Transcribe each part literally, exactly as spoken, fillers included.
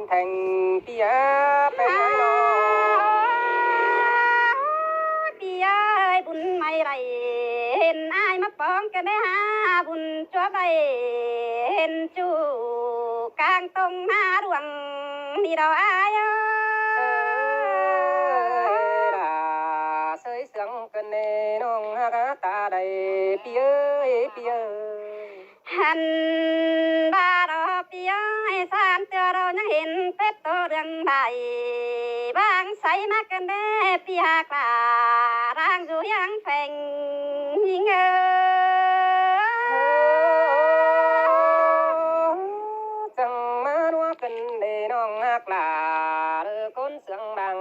Pheng ꞌpi ơi, pheng ơi nó. ꞌPi ơi, bun ꞌmạy đảy hên ải ꞌmá pong kăn đảy ha, bun chuốp đảy hên ꞌchu cang tông ꞌmá đuang đi đó ải ơi. Ơi đa, sới sương kăn đảy ꞌnọng ꞌhặc ta đảy, ꞌpi ơi, ꞌpi ơi. Hăn ꞌva đó ꞌpi ơi, san ꞌtưa đó ꞌnhắng hên phép tô đường đảy, bang say ꞌmá kăn đảy ꞌpi ꞌhặc ta, đang dú ꞌhiếng pheng ꞌnhính ơi. Chắng ꞌmá ꞌnua kăn đảy ꞌnọng ꞌhặc ta, đơ ꞌcốn sương đang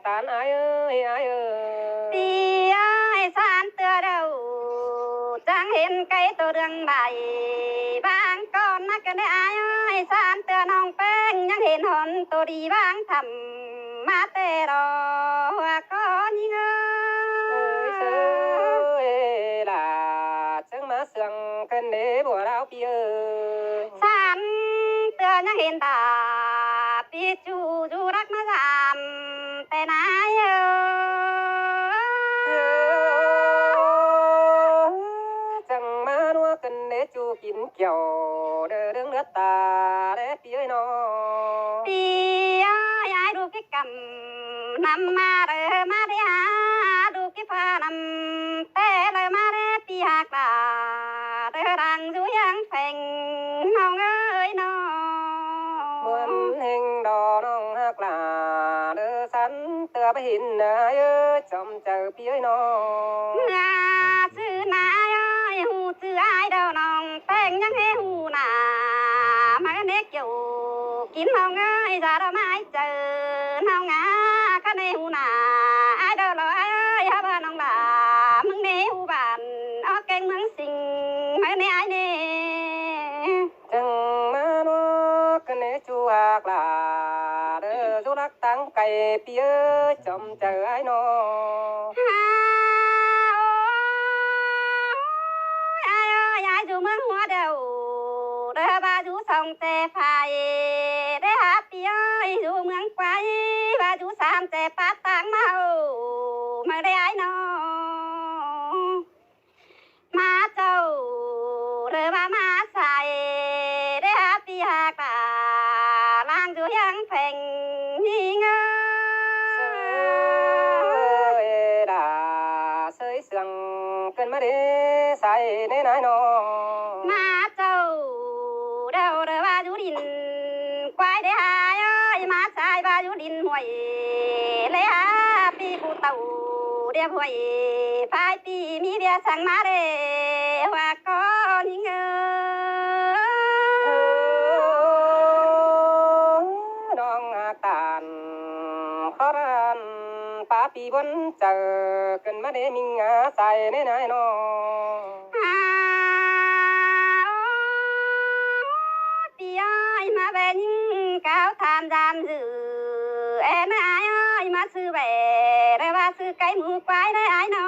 tan ải ơi, ải ơi. ꞌPi ơi, san ꞌtưa đó chắng hên cay tô đường đảy, bang ꞌcốn ꞌmá kăn đảy ải ơi, san ꞌtưa ꞌnọng pheng ꞌnhắng hên hôn tô đi bang thăm ꞌmá ꞌtẹ đó, ꞌhua ꞌcốn ꞌnhính ơi. Ơi sới đa, chắng ꞌmá sương kăn đảy bua đao ꞌpi ơi. San ꞌtưa ꞌnhắng hên ta, ꞌpi ꞌchu dú đắc ꞌmá dam ꞌtẹ nai ơi. Chắng ꞌmá ꞌnua kăn đảy ꞌchu kin kiẻo, đơ đương lướt ta đảy ꞌpi ơi nó. ꞌPi ơi, ải đu ꞌkí căm năm ꞌmá đơ ꞌmá đảy ha, đu ꞌkí pha năm ꞌtẹ đơ ꞌmá đảy ꞌpi ꞌhặc ta, đơ đang dú ꞌhiếng pheng ꞌnọng ơi nó. Mươn ꞌhêng đó ꞌnọng ꞌhặc ta, đơ san ꞌtưa báu hên ải ơi, chom chaư ꞌpi ơi nó. ꞌMưa sư nả ải ơi, ꞌhụ sư ải đó ꞌnọng pheng ꞌnhắng hê ꞌhụ nả, ꞌmá đảy kiẻo kin ꞌnọng ơi, da đó ꞌmá ải chaư ꞌnọng a, ꞌkhặn đảy ꞌhụ nả ải đó lo ải ơi, hák ꞌva ꞌnọng bả ꞌmướng đảy ꞌhụ bản, ók keng ꞌmướng sing, ꞌmá đảy ải ꞌnị. Chắng ꞌmá ꞌnua kăn đảy ꞌchu ꞌhặc ta, đơ dú đắc táng cay ꞌpi ơi, chom chaư ải nó. Ha, ôi, ải ơi, ải dú ꞌmướng ꞌhua đeo, đơ ꞌva dú song ꞌtẹ phải, đảy ha ꞌpi ơi, dú ꞌmướng quái, ꞌva dú sam ꞌtẹ pát táng ꞌmá ꞌhụ, ꞌmá đảy ải nó. ꞌMá chảu đơ ꞌva ꞌmá sai, đảy ha ꞌpi ꞌhặc ta, đang dú ꞌhiếng pheng ꞌnhính ơi. Ơi đa, sới sương kăn ꞌmá đảy sai ꞌnị nai nó. ꞌMá chảu đeo đơ ꞌva dú đin quái đảy ha ơi, ꞌmá sai ꞌva dú đin huối, đảy ha ꞌpi ꞌcụ tảu điếp huối, phái ꞌpi ꞌmí ꞌviạk săng ꞌmá đảy ꞌhua ꞌcốn ꞌnhính ơi. ꞌNọng ꞌhặc ta, khót ăn pá ꞌpi bón chaư, kăn ꞌmá đảy ꞌminh a sai ꞌnị nai nó. Ha, ôi, ꞌpi ơi, ꞌmá ꞌvẹ ꞌnhính cáo tham dam dự, ê ꞌmá ải ơi, ꞌmá sư ꞌvẹ, đơ ꞌva sư cáy mu quái đảy ải nó.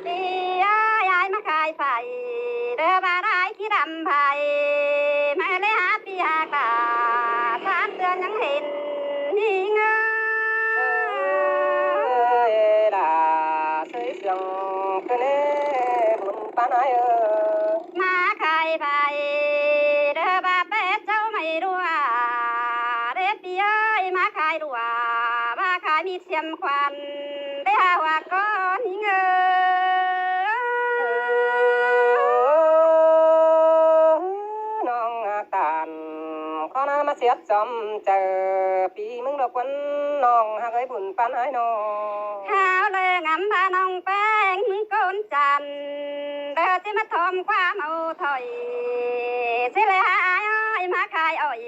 ꞌPi ơi, ải ꞌmá khai phải, đơ ꞌva đảy ꞌkí đăm phải, ꞌmá đảy ha ꞌpi ꞌhặc ta, san ꞌtưa ꞌnhắng hên ꞌnhính ơi. Ơi đa, sới sương kăn đảy bun ꞌpan ải ơi. ꞌMá khai phải, đơ ꞌva pét chảu ꞌmạy đua, đảy ꞌpi ơi, ꞌmá khai đua, ꞌva khai ꞌmí ꞌsiêm khoăn, đảy ha ꞌhua ꞌcốn ꞌnhính ơi. ꞌNọng ꞌhặc ta, khót ꞌnhắng ꞌmá siết chom chaư, ꞌpi ꞌmướng đao ꞌquăn, ꞌnọng ꞌhặc ơi bun ꞌpan ải nó. Hảu đơ ngắm ꞌva ꞌnọng pheng ꞌmướng ꞌcốn chăn, đơ ꞌchí ꞌmá thom ꞌquá mau thôi, ꞌchí đảy ha ải ơi, ꞌmá khai ỏi,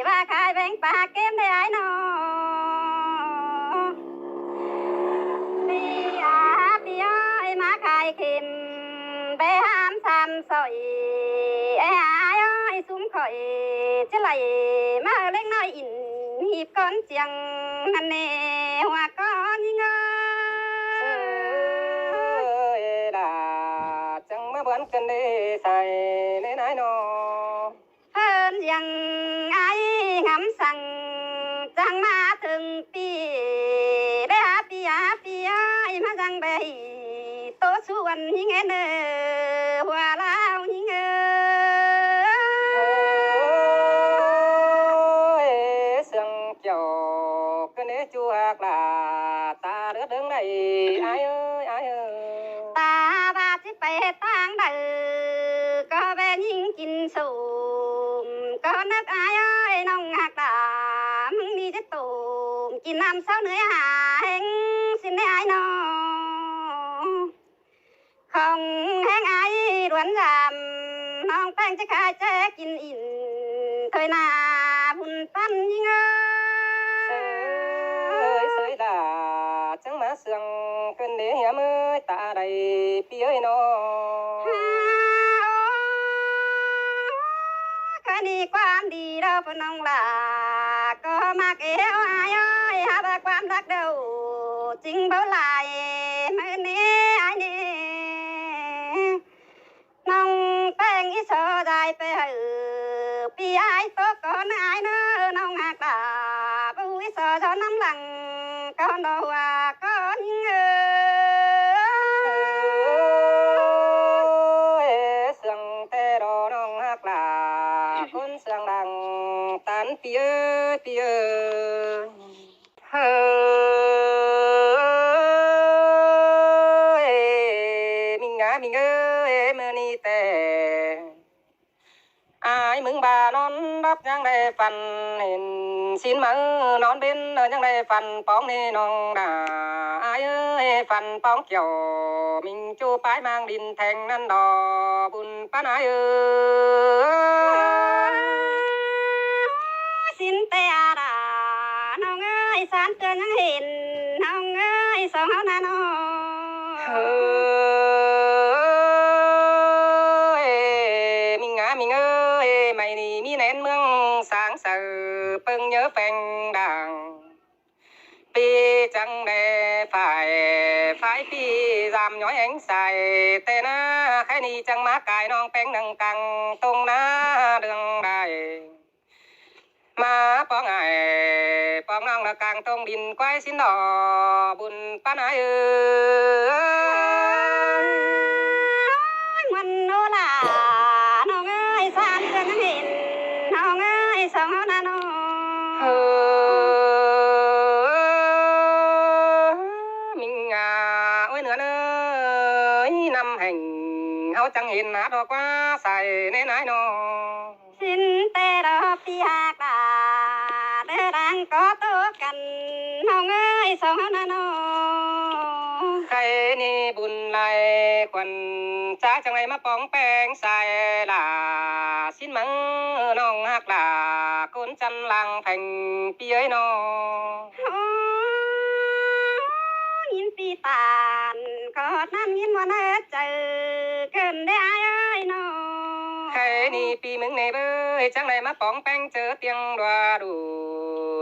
ꞌva khai beng pá kêm đảy ải nó. ꞌPi a, ꞌpi ơi, ꞌmá khai kêm, báu ham sam sỏi, ê ải ơi, ꞌsúm khỏi ꞌchí đảy ꞌmá ꞌlẹng ꞌnọi in ꞌhịp ꞌcốn chiêng ꞌnặn ꞌnị, ꞌhua ꞌcốn ꞌnhính ơi. Ơi đa, chắng ꞌmá bón kăn đảy sai ꞌnị nai nó. Hơn ꞌnhắng ải ngắm săng chắng ꞌmá ꞌtếng ꞌpi, ꞌlế ha ꞌpi ha ꞌpi ơi ꞌmá dăng ꞌvạy tô suôn ꞌnhính ên ơ, hua ꞌláo ꞌnhính ơ. Ơi, sương kiêu ꞌcứn ꞌnê ꞌchu ꞌhặc lả, ta đớt đớng đảy ải ơi, ải ơi. Ta ꞌva ꞌchí pay ꞌtáng đảy, ꞌcọ ꞌvạy ꞌnhính kin sôm, ꞌcọ ꞌnắc ải ơi ꞌnọng ꞌhặc lả, ꞌmứng ꞌmí ꞌchí tôm kin ꞌnặm sáu ꞌnưới hả ꞌhéng ꞌsịn ꞌnê ải ꞌnọ. Khong ꞌhéng ải ꞌluôn dăm, ꞌnọng ꞌpéng ꞌchí khai ꞌchớ kin ỉn, thôi nả bun ꞌpắn ꞌnhính ơ. Sới, sới đả, chắng ꞌmá sương ꞌcứn ꞌnê hiêm ơi, ta đảy ꞌpi ơi ꞌnọ. Ha, ô, ꞌcọ ꞌnị ꞌquám đi ꞌlẹo ꞌpưa ꞌnọng lả, ꞌcọ ꞌmặc ꞌlẹo ải ơi, ha ꞌva ꞌquám đắc đu chính báu lai ꞌmự ꞌnê ải ꞌnê. ꞌNọng ꞌpéng ꞌí so dai pay hảư ꞌpi ải ꞌtố ꞌcốn ải ꞌnớ, ꞌnọng ꞌhặc lả báu ꞌí so dai ꞌnắm lăng ꞌcốn đo hua ꞌcốn ꞌnhính ơ. Ơi, sương ꞌtẹ đo ꞌnọng ꞌhặc lả, ꞌcốn sương lăng tán ꞌpi ơi, ꞌpi ơi. Hơi, ꞌmính ꞌnhá ꞌmính ơi, ꞌmự ꞌnị ꞌtẹ ải ꞌmứng ꞌva ꞌnón đắp ꞌnhắng đảy ꞌphắn hên sín máư, ꞌnón bến ꞌnhắng đảy ꞌphắn póng ꞌnị ꞌnọng đả ải ơi, ꞌphắn póng kiẻo ꞌmính ꞌchu pái ꞌmáng đin théng ꞌnặn đo bun ꞌpắn ải ơi. Sín ꞌtẹ đả ꞌnọng ơi, san ꞌtưa ꞌnhắng hên ꞌnọng ơi, song ꞌháu ꞌnặn ꞌnọ. Hơi, ꞌmính ꞌnhá ꞌmính ơi, ꞌmạy ꞌnị ꞌmí ꞌnén ꞌmướng sáng saư, ꞌpơng nhớ pheng đang. ꞌPi chắng đảy phải, phải ꞌpi dăm nhói ꞌhéng sai, ꞌtẹ ꞌná khay ꞌnị chắng ꞌmá cai ꞌnọng ꞌpéng nẳng cang tông ꞌná đường đài. ꞌMá póng ải, póng ꞌnọng ꞌnớ cang tông đin quái sín đo bun ꞌpắn ải ơi. Ơi, muôn ꞌnô lả ꞌnọng ơi, san ꞌtưa ꞌnhắng hên ꞌnọng ơi, song ꞌháu ꞌnặn ꞌnọ. Hơi, ꞌmính ꞌnhá ơi, ꞌnươn ơi, ꞌnặm hẻng ꞌháu chắng hên hả đo ꞌquá sai ꞌnê ải ꞌnọ. Sín ꞌtẹ đo ꞌpi ꞌhặc lả, đơ đang ꞌcọ ꞌtố căn ꞌnọng ơi, song ꞌháu ꞌnặn ꞌnọ. Khay ꞌnị bun lai khuôn chá chắng đảy ꞌmá póng ꞌpéng sai lả, sín ꞌmắng ꞌnọng ꞌhặc lả, ꞌcốn chăn lang pheng ꞌpi ơi ꞌnọ. Ô, ꞌnhính ꞌpi ꞌtan ꞌcọ ꞌnặn ꞌnhính ꞌmuôn ꞌhớt chaư ꞌcợn đé ải ơi ꞌnọ. Khay ꞌnị ꞌpi ꞌmứng ꞌnê bới chắng đảy ꞌmá póng ꞌpéng ꞌchớ ꞌtiếng đua đủ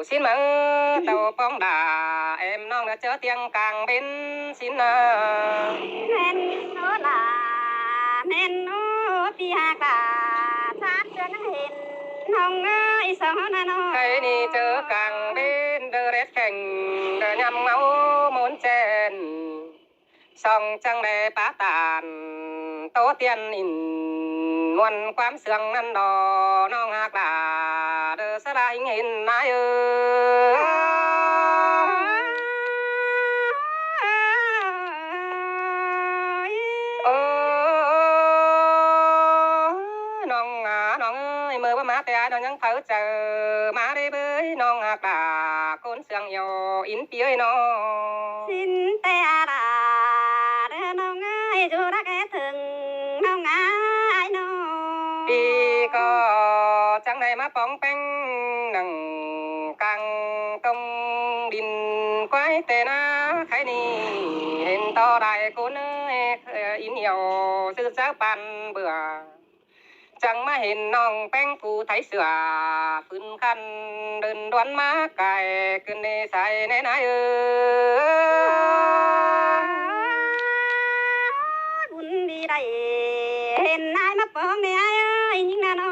sín máư, tảu póng đả em ꞌnọng ꞌnớ ꞌchớ ꞌtiếng cang bến sín ꞌnớ. ꞌMen ꞌnô lả, ꞌmen ꞌnô ꞌpi ꞌhặc lả, san ꞌtưa ꞌnhắng hên ꞌnọng ơi, song ꞌháu ꞌnặn ꞌnọ. Khay ꞌnị ꞌchớ cang bến đơ đét kheng đơ ꞌnhăm ꞌngáu ꞌmôn ꞌchẹn. Song chắng đảy pá ꞌtan ꞌtố tiên ỉn muôn ꞌquám sương ꞌnặn đo ꞌnọng ꞌhặc lả, đơ sáư ꞌlạ ꞌhính hên ải ơi. Ơ, ꞌnọng ꞌnhá ꞌnọng ơi, ꞌmự báu ꞌmá ꞌtẹ ải ꞌnọng ꞌnhắng pháư chaư ꞌmá đé bới ꞌnọng ꞌhặc lả, ꞌcốn sương iêu ín ꞌpi ơi ꞌnọ. Sín ꞌtẹ đả đơ ꞌnọng ơi, ꞌchu đắc é ꞌtếng ꞌnọng ải ꞌnọ. ꞌPi ꞌcọ chắng đảy ꞌmá póng ꞌpéng nẳng cang tông đin quái ꞌtẹ ꞌná khay ꞌnị hên ꞌto lai ꞌcốn ơi, ín iêu ꞌsứ sáư păn bưa. Chắng ꞌmá hên ꞌnọng ꞌpéng phu thái sửa, phưn khăn đơn đoán ꞌmá cai ꞌcứn ꞌnê sai ꞌnê ải ơi. Bun đi đảy hên ải ꞌmá póng ꞌnê ải ơi, ꞌnhính ꞌnặn ꞌnọ.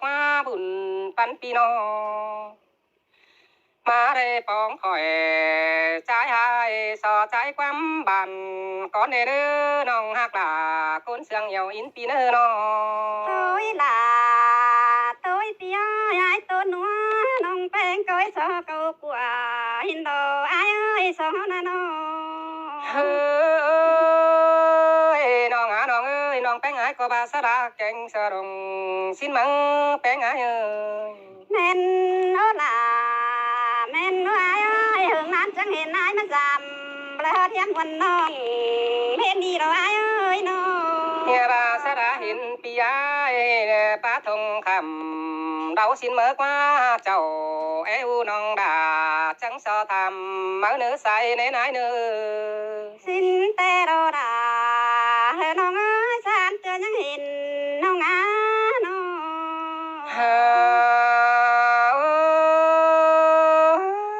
ꞌquá bun ꞌpắn ꞌpi ꞌnọng. ꞌMá đảy pong khỏi ꞌchái ꞌhại so ꞌchái ꞌquám bản cón ꞌnị ꞌnớ ꞌnọng ꞌhặc lả ꞌcốn ꞌsướng ꞌnhíu ín ꞌpi ꞌnớ ꞌnọng. Tôi là tôi ꞌpi ơi, ải tôi ꞌnúa ꞌnọng ꞌpéng ꞌcoi so câu của hin đồ ải ơi so ꞌnớ ꞌnọng. Hơi, ꞌnọng à ꞌnọng ơi, ꞌnọng ꞌpéng ải ꞌcọ ꞌva sa đa kéng sa đong xin mắng ꞌpéng ải ơi. ꞌMen ꞌnớ lả, ꞌmen ꞌnớ ải ơi, hơng ꞌnán chắng hên ải ꞌmá dăm, ꞌlẹo ꞌhọt hiêm ꞌhuôn ꞌnọng, ꞌmen đi ꞌnớ ải ơi ꞌnọng. ꞌNhá ꞌva sa đa hên ꞌpi ải, ꞌpá thông khăm, đaư xin ꞌmớ ꞌquá chảu, é ꞌhụ ꞌnọng đa, chắng so tham, ꞌmá ꞌnớ sai ꞌnê ải ꞌnớ. Xin té đo đa, ꞌhơ ꞌnọng ơi, san ꞌtưa ꞌnhắng hên ꞌnọng à ꞌnọng. Hơ,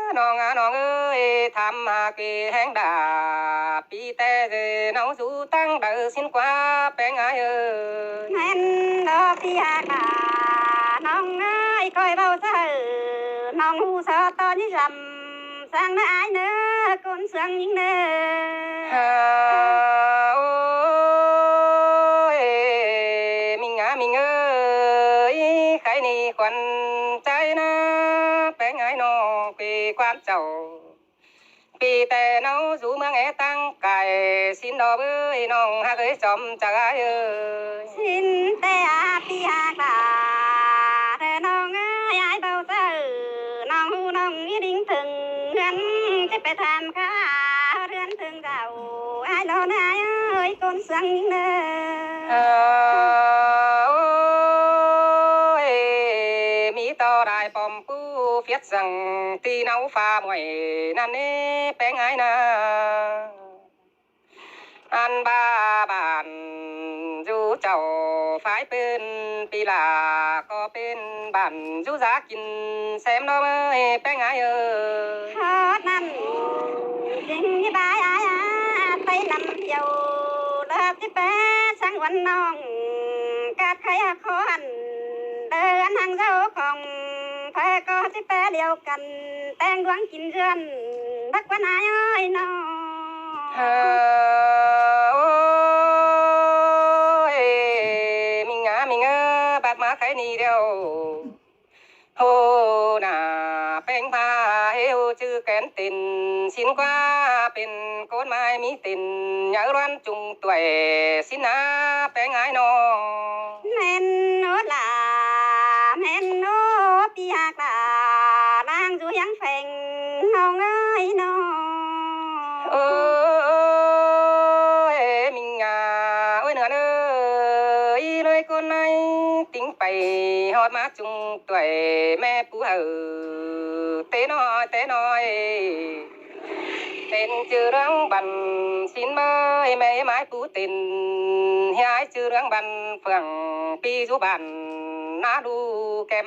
ꞌnọng à ꞌnọng ơi, tham hả ꞌquí ꞌhéng đa, ꞌpi té ꞌnọng dú ꞌtáng đaư xin ꞌquá ꞌpéng ải ơi. ꞌMen đo ꞌpi ꞌhặc lả ꞌnọng ơi, ꞌcoi báu sa hảư ꞌnọng ꞌhụ so ꞌto ꞌnhí dăm. Sang ꞌnớ ải ꞌnớ, ꞌcốn ꞌsướng ꞌnhính ꞌnớ. Hơ, ôi, ꞌmính à ꞌmính ơi, khay ꞌnị khuôn ꞌchái ꞌnớ, ꞌpéng ải ꞌnọng ꞌquí ꞌquám chảu. ꞌPi té ꞌnọng dú ꞌmướng é ꞌtáng cai, xin đo bới ꞌnọng ꞌhặc ới chom chảu ải ơi. Xin té à ꞌpi ꞌhặc lả, ꞌtưa ꞌnọng ơi, ải báu sa hảư ꞌnọng ꞌhụ ꞌnọng ꞌnhính ꞌtếng ꞌhướn, ꞌchí pay tham khả ꞌhướn ꞌtếng dảo, ải ꞌnọng ꞌnớ ải ơi, ꞌcốn ꞌsướng ꞌnhính ꞌnớ. Hơ, ôi, ꞌmí ꞌto đai pom ꞌpú phiết săng ti ꞌnáo pha muối ꞌnặn ꞌnê ꞌpéng ải ꞌnớ. Ăn ꞌva bản dú chảu phái pên ꞌpi lả ꞌcọ pên bản dú dá kin ꞌsém ꞌnớ ꞌmới ꞌpéng ải ơi. Hót ꞌnặn chính ꞌnhí bái ải à, ꞌtay năm phiêu đa ꞌchí pé săng ꞌuôn ꞌnọng cát khay à khó hẳn đơ ăn hăng dâu khong, phe ꞌcọ ꞌchí pé điêu căn ꞌteng ꞌluống kin ꞌdươn, bác ꞌquán ải ơi ꞌnọng. Hơ, ôi, ꞌmính à ꞌmính ơ, bát ꞌmá khay ꞌnị điêu. ꞌHụ nả ꞌpéng pha ꞌhế ꞌhụ ꞌchư kén tin, xin ꞌquá pên ꞌcốn ꞌmái ꞌmí tin, nháư ꞌluán chung tuổi, xin ꞌná ꞌpéng ải ꞌnọng. ꞌMen ꞌnớ lả, ꞌmen ꞌnớ ꞌpi ꞌhặc lả, ꞌláng dú hiếng pheng ꞌnọng ơi ꞌnọng. Ôi, ꞌmính à, ôi ꞌnưan ơi, ꞌlới ꞌcốn ꞌnị ꞌtếng pay hót ꞌmá chung tuổi, ꞌme pú hảư té ꞌnọi té ꞌnọi. Tên ꞌchư ꞌlướng bản xin ꞌmới, ꞌme ꞌmái pú tên, ꞌhí ải ꞌchư ꞌlướng bản phường, ꞌpi dú bản ná đu kem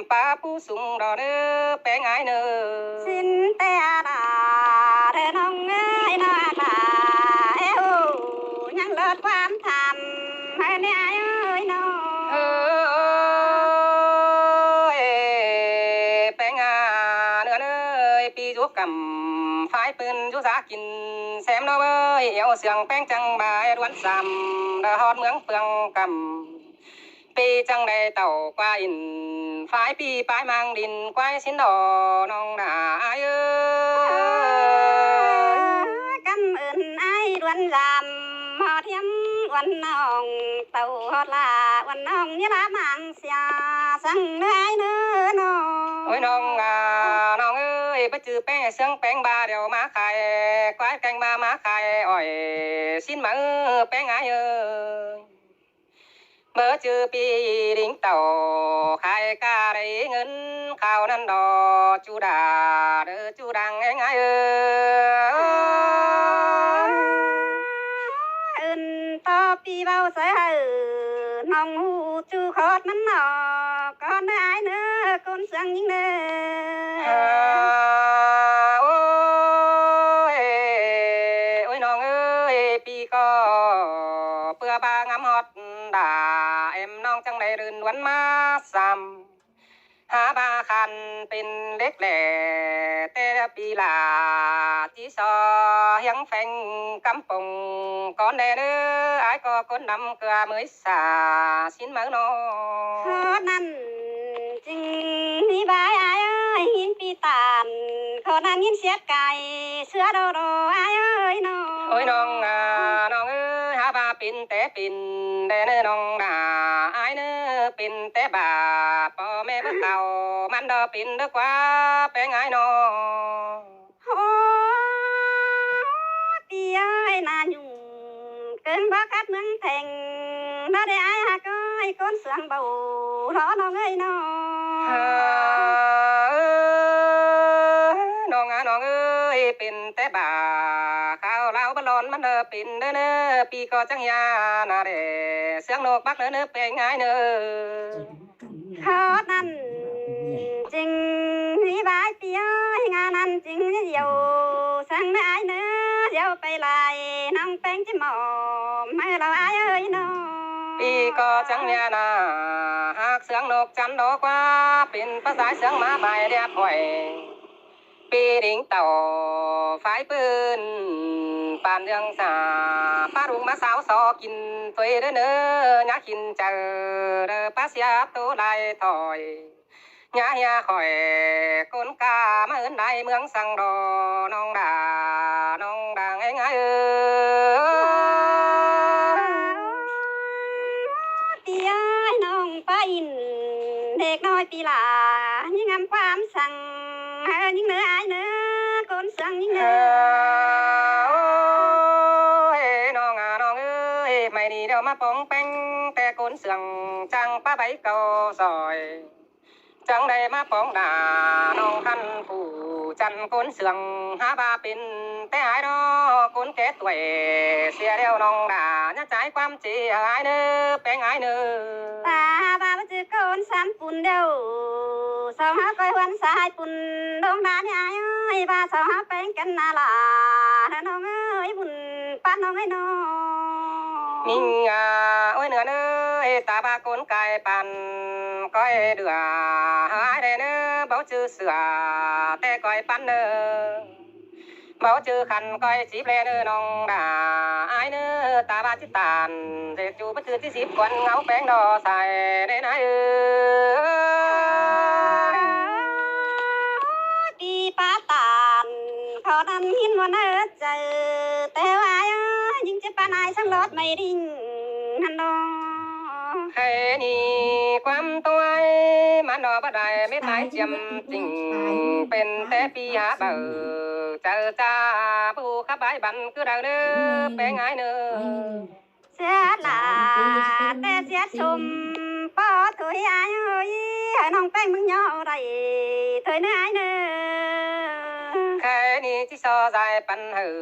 pá pú sung đo ꞌnớ ꞌpéng ải ꞌnớ. Xin té à lả, ꞌtưa ꞌnọng ơi ꞌnọ à lả, ê hu, ꞌnhắng ꞌlọt ꞌquám tham hảư ꞌnị ải ơi ꞌnọng. Ơ, ơ, ê, ꞌpéng à ꞌnưan ơi, ꞌpi dú căm phái pên dú dá kin ꞌsém ꞌnớ ꞌmới, eo siêng ꞌpéng chắng bái ꞌluán sam, đa hót ꞌmướng phường căm. ꞌPi chắng đảy tảu ꞌquá in, phái ꞌpi pái mang đin ꞌquái xin đo ꞌnọng nả ải ơi. Căm ơn ải ꞌluán sam, hót hiêm ꞌuôn ꞌnọng, tảu hót lả ꞌuôn ꞌnọng ꞌnhí lả mang sia, săng ꞌnớ ải ꞌnớ ꞌnọng. Ôi ꞌnọng à, ꞌnọng ơi, báu ꞌchư ꞌpéng siêng ꞌpéng ba điêu ꞌmá khai ꞌquái, ꞌpéng ba ꞌmá khai ỏi, xin máư ꞌpéng ải ơi. Báu ꞌchư ꞌpi đin tảu khai cá đảy ꞌngớn khảu ꞌnặn đo, ꞌchu đa đơ ꞌchu đang ꞌhéng ải ơi. Ơn tó ꞌpi báu sa hảư ꞌnọng hu ꞌchu khót ꞌmắn ꞌnọ, ꞌcốn ꞌnớ ải ꞌnớ, ꞌcốn siêng ꞌnhính ꞌnớ. À, ơ, ta em ꞌnọng chắng đảy ꞌlưn ꞌluôn ꞌmá sam. Hák ꞌva khan pên lếc lẻ, té pi ꞌla ꞌchí so hiếng pheng cắm pông. Cón đen ới, ải ꞌcọ cốn đăm ꞌcọ ꞌmới sa sín máư ꞌnọ. Khót ꞌnặn chính ꞌnị bái ải ới, hín pi tản, khót ꞌnặn hín siết cai, sứa đô đô ải ới ꞌnọng. Ôi ꞌnọng à, ꞌnọng ới, hák ꞌva pên té pên đen ới ꞌnọng đa, ải ꞌnớ pên té ba, ꞌpo ꞌme báu khảu, ꞌmắn đo pên đơ ꞌquá, ꞌpéng ải ꞌnọng. Ô, pi ơi, ꞌna nhung ꞌcớng báu khắt ꞌmướng theng, ꞌnớ đé ải hák ơi, ꞌcốn sương báu lo ꞌnọng ới ꞌnọng. Ơ, ꞌnọng à, ꞌnọng ới, pên té ba, khảu ꞌláo báu lon ꞌmắn đơ pên đơ ꞌnớ, pi ꞌcọ chắng ya ꞌna đé, sương ꞌnộc bác đơ ꞌnớ, ꞌpéng ải ꞌnớ. Khót ꞌnặn chính ꞌnị bái pi ơi, ꞌnga ꞌnặn chính ꞌnị diêu, sương ꞌnớ ải ꞌnớ, diêu pay lai, ꞌnọng ꞌpéng ꞌchí mỏ, ꞌmá lo ải ới ꞌnọng. Pi ꞌcọ chắng ya ꞌna, hák sương ꞌnộc chăn đo ꞌquá, pên ꞌpá ꞌsái sương ꞌmá bai điạp hỏi. Pi đinh tảu phái ꞌpưn, pán ꞌdương sa, ꞌpá rung ꞌmá sáo so kin, tuê đơ ꞌnớ, nhá kin chaư, đơ ꞌpá sia tô lai thỏi. Nhá hia khỏi, cốn ca ꞌmá ứn lai ꞌmướng săng đo, ꞌnọng đa, ꞌnọng đa ꞌngáy ꞌngáy ới. Pi ơi, ꞌnọng ꞌpá in, đếc ꞌnọi pi ꞌla, ꞌnhính ngắm ꞌquám săng, ơ, ꞌnhính ꞌnớ ải ꞌnớ, cốn sương ꞌnhính ꞌnớ. Ơ, ôi, ꞌnọng à, ꞌnọng ới, ꞌmạy ꞌnị điêu ꞌmá póng ꞌpéng, té cốn sương chắng ꞌpá báu ꞌcọ ꞌsội. Chắng đảy ꞌmá póng đa, ꞌnọng khăn phủ chăn cốn sương, hák ꞌva pên té ải ꞌnọ, cốn ké tuê, sia điêu ꞌnọng đa, nhá chải ꞌquám ꞌchí ải ꞌnớ, ꞌpéng ải ꞌnớ. Ta hák ꞌva báu ꞌchư cốn sam pun điêu, sau hák ꞌcoi ꞌhuôn sai pun, đông đa ꞌnị ải ơi, ꞌva sau hák ꞌpéng căn ꞌna ꞌla, ꞌnọng ới, bun pán ꞌnọng ới ꞌnọ. ꞌMính à, ôi ꞌnươn ới, ta ꞌva cốn cai pán, ꞌcoi đưa, ải đé ꞌnớ, báu ꞌchư sửa, té ꞌcoi pán ꞌnớ. Báu ꞌchư khăn ꞌcoi síp ꞌlé ꞌnớ ꞌnọng đa, ải ꞌnớ, ta ꞌva ꞌchí tản, ꞌdệt ꞌchu báu ꞌchư ꞌchí síp cuôn ngáo ꞌpéng đo sai, đé ꞌnái ới. Pi ꞌpá tản, khót ꞌnặn hín ꞌmuôn ới, chaư, té ải ới, ꞌnhính ꞌchí pán ải săng lót ꞌmạy đinh, ꞌnặn đo. Khay ꞌnị ꞌquám ꞌtoi, ꞌmắn đo báu đảy, mết ải chiêm chinh, pên té pi hák báu, chaư cha, báu khắp bái băn ꞌcứ đaư ꞌnớ, ꞌpéng ải ꞌnớ. Sia ꞌla, té sia sôm, ꞌpó thôi ải ơi, hảư ꞌnọng ꞌpéng ꞌmướng ꞌnhó đảy, thôi ꞌnớ ải ꞌnớ. Khay ꞌnị ꞌchí so dai păn hảư,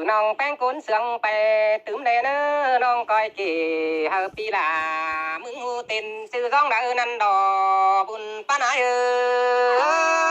ꞌnọng ꞌpéng cốn sương pay tứm đé ꞌnớ, ꞌnọng ꞌcoi kể hảư pi ꞌla, ꞌmướng ꞌhụ tên ꞌchư ꞌdóng đaư ꞌnặn đo, bun pán ải ới.